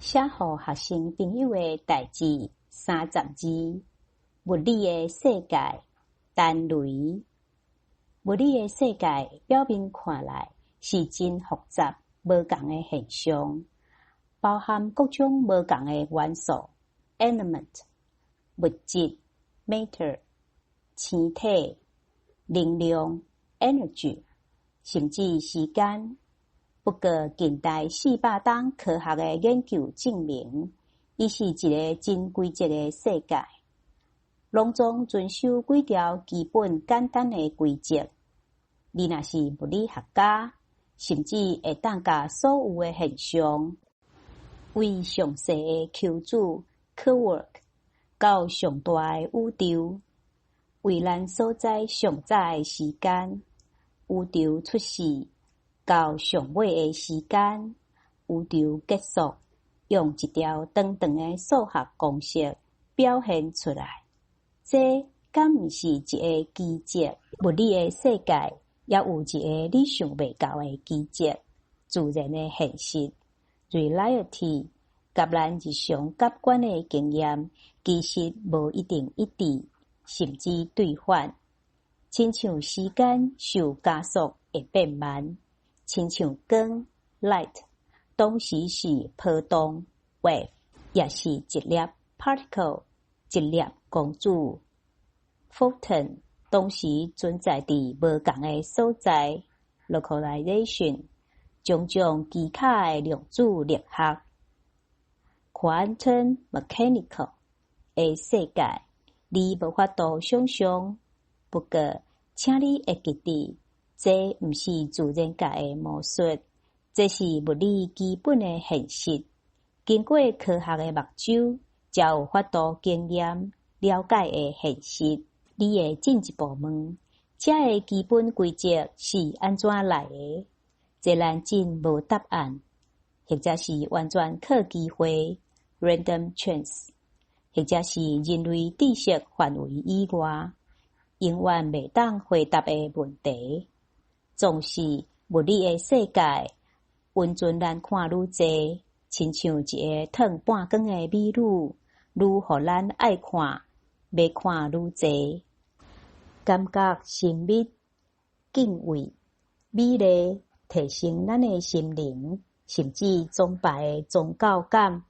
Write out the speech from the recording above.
寫予學生朋友的代誌32，物理的世界，陳雷。物理的世界表面看來是真複雜無仝的現象，包含各種無仝的元素（element）、物質（matter）、星體、能量（energy），甚至時間。不過，近代400冬科學的研究證明，伊是一个真規則的世界，攏總遵守幾條基本簡單的規則。你若是物理學家，甚至會當共所有的現象，為上細的 Q 子（quark）到上大的宇宙，為咱所知上早的時間，宇宙出世到上尾的時間，宇宙結束，用一條長長的數學公式表現出來。這敢毋是一个奇蹟？物理的世界猶有一个你想袂到的奇蹟，自然的現實（reality）佮咱日常感官的經驗其實無一定一致，甚至對反。親像時間受加速會變慢，親像光（light）當時是波動（wave），抑是一粒 particle，一粒光子（photon）同時存在佇無仝的所在（localization），種種奇巧的量子力學（quantum mechanical）的世界，你無法度想像。不過，請你會記得，這毋是自然界的魔術，這是物理基本的現實。經過科學的目睭，才有法度經驗了解的現實。你會進一步問：這个基本規則是按怎來的？這咱真無答案，或者是完全靠機會（random chance），或者是人類知識範圍以外，永遠袂當回答的問題。總是物理的世界，允准咱看愈濟，親像一个褪半光的美女，愈予咱愛看，欲看愈濟。感覺神秘、敬畏、美麗，提升咱的心靈，甚至崇拜的宗教感。